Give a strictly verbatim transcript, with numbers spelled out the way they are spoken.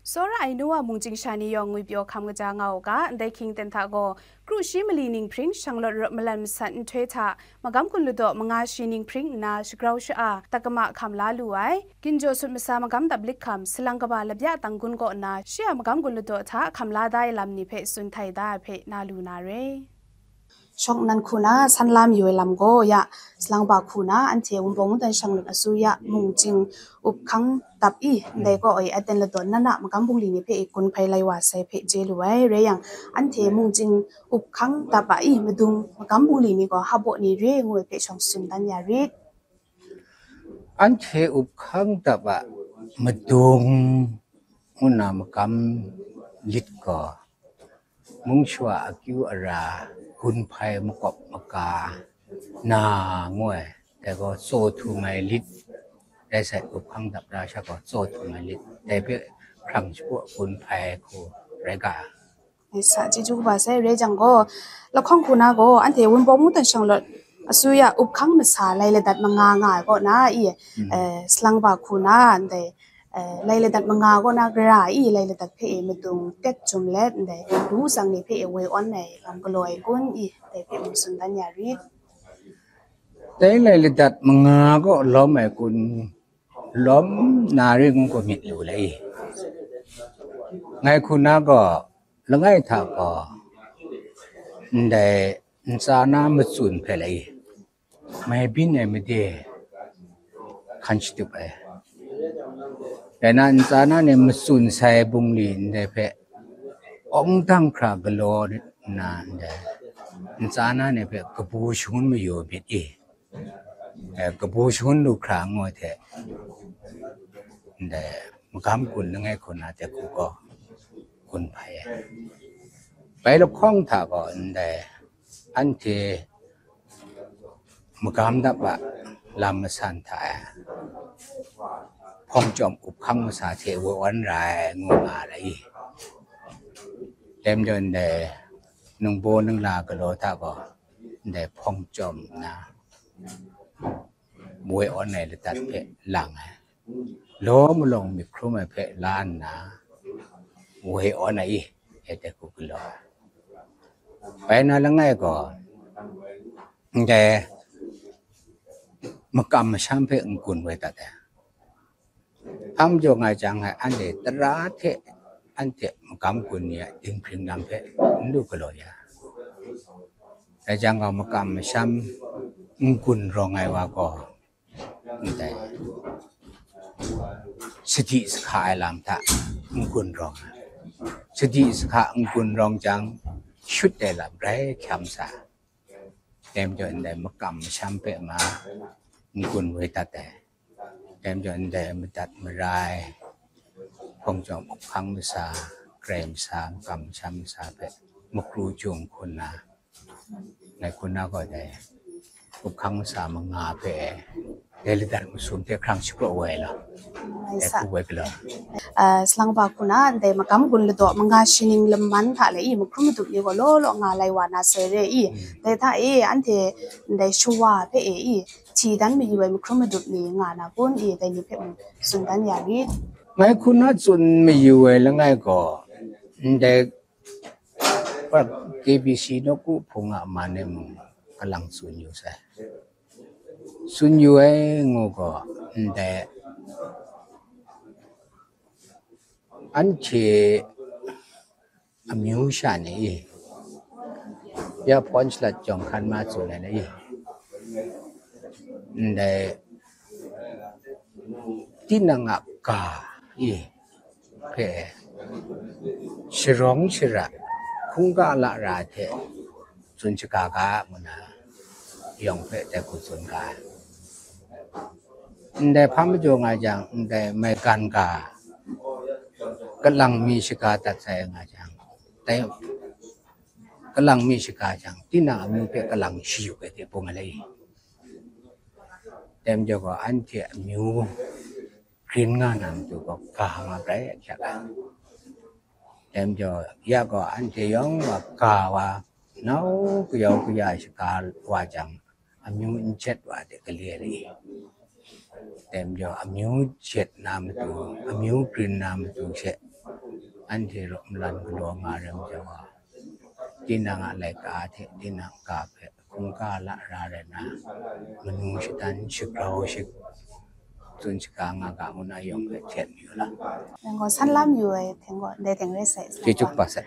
Tsawra ai nu wa mungchying sha ni yawng ngwipyaw hkam kaja nga u ga, ndai hkying ten hta gaw, kru shi mali ninghpring shanglawt rawt malan masat nhtoi hta, magam gun ladaw manga shi ninghpring nna shagrau sha-a, takama hkam la lu ai, ginjaw sut masa magam dap lit hkam, salang kaba labya tang gun kaw nna, shi a magam gun ladaw hta hkam la da ai lam ni hpe tsun htai da ai hpe na lu na re. Shawng nnan hku na san la mayu ai lam gaw ya, salang ba hku na anhte Wunpawng Mungdan Shanglawt Asu ya mungchying up hkang dap i, ndai gaw oi aten ladaw nnan a magam bungli ni hpe i gun hpai lai wa sai hpe chye lu ai. Rai yang, anhte mungchying up hkang dap a i, madung magam bungli ni gaw hpa baw ni re ngu ai hpe shawng tsun dan ya rit. Anhte up hkang dap a madung ngu na magam lit gaw, mung shawa akyu ara gun hpai makawp maka na ngu ai, dai gaw tsaw htum ai lit, dai sai up hkang dap ra sha gaw tsaw htum ai lit, dai hpe hkrang shapraw gun hpai ai hku rai ga. Sa chyeju kaba sai rai jang gaw, lahkawng hku na gaw, anhte Wunpawng Mungdan Shanglawt Asu ya up hkang masa lai ladat manga nga ai kaw na i, Mm. eh, salang ba hku na ndai, eh, lai ladat manga kaw na gara i, lai ladat hpe e madung tet jum let ndai, lu tsang ni hpe e woi awn ai lam galaw ai kun i, dai hpe mung tsun dan ya rit. Dai lai ladat manga kaw lawm ai kun lawm na ring ngu myit lu le i. Ngai hku na gaw, langai hta gaw, ndai ntsa na matsun hpe le i, mai byin ai made hkan shatup ai. Dai na ntsa na ni matsun sai bungli ndai hpe awng dang hkra galaw nna ndai ntsa na ni hpe kabu shangun mayu myit i, eh, kabu shangun lu hkra ngu ai hte, ndai magam gun langai hku na hte hku gaw gun hpai ai. Bai lahkawng hta gaw ndai anhte magam dap a lam masan hta e hpawng chyawm up hkang masa hte woi awn ra ai ngu nga ai i. Dai majaw ndai ningbaw ningla galaw hta gaw ndai hpawng chyawm nna woi awn ai ladat hpe lang ai, law malawng myit hkrum ai hpe la nna woi awn ai i, e dai hku galaw ai. Bai na langai gaw, ndai makam masham hpe n-gun woi dat ai. Hpa majaw nga jang, ngai anhte tara hte anhte magam gun ni a dinghpring lam hpe n lu galaw ya. Dai jang gaw, makam masham n-gun rawng ai wa gaw, ndai sadi sahka ai lam hta n-gun rawng ai. Sadi sahka n-gun rawng jang, shut ai lam rai hkyam sa. Dai majaw ndai makam masham hpe ma n-gun woi dat ai. Dai majaw ndai madat mara ai, hpawng chyawm up hkang masa, karai masa, makam masham masa hpe makru chyung hku nna, ngai hku na gaw dai up hkang masa manga hpe dai ladat masum hte hkrang shapraw woi ai law, Ai dai sa. Hku woi galaw. Ah, salang ba hku na, ndai magam gun ladaw manga shi ning lam man hta le i, mahkrum madup ni gaw law law nga lai wa na sai re i, Mm. dai hta e, anhte ndai shawa hpe e i, hti dan mayu ai mahkrum madup ni nga na kun i, dai ni hpe mung tsun dan ya rit. Ngai hku na tsun mayu ai langai gaw, ndai K B C nawku hpung a man e mung kalang tsun yu sai. Tsun yu ai ngu gaw, ndai anhte amyu sha ni i, ya hpawn shalat jawng hkan ma tsun ai ni i, ndai tinang a ga i hpe sharawng shara, hkungga lara hte tsun shaga ga ngu na yawng hpe dai hku tsun ga ai. Ndai hpa majaw nga jang, ndai maigan ga, kalang mi shaga dat sai nga jang, dai kalang mi shaga jang, tinang amyu hpe kalang shayuk ai hte bung ai le i. Dai majaw gaw, anhte amyu grin nga na matu gaw, ga nga rai ahkyak ai. Dai majaw, ya gaw, anhte yawng wa ga wa, nau kayau kaya shaga wa jang, amyu n jet wa de gale ai le i. Dai majaw, amyu jet na matu, amyu grin na matu she, Anhte raw nlan galaw nga ai ram jau a, tinang a laika hte tinang ka hpe hkungga lara rai nna, manu shadan shagrau shik tsun shaga nga ga ngu na yawng hpe htet mayu la. Nang gaw san la mayu ai hte gaw, ndai teng rai sai. Chyeju kaba sai.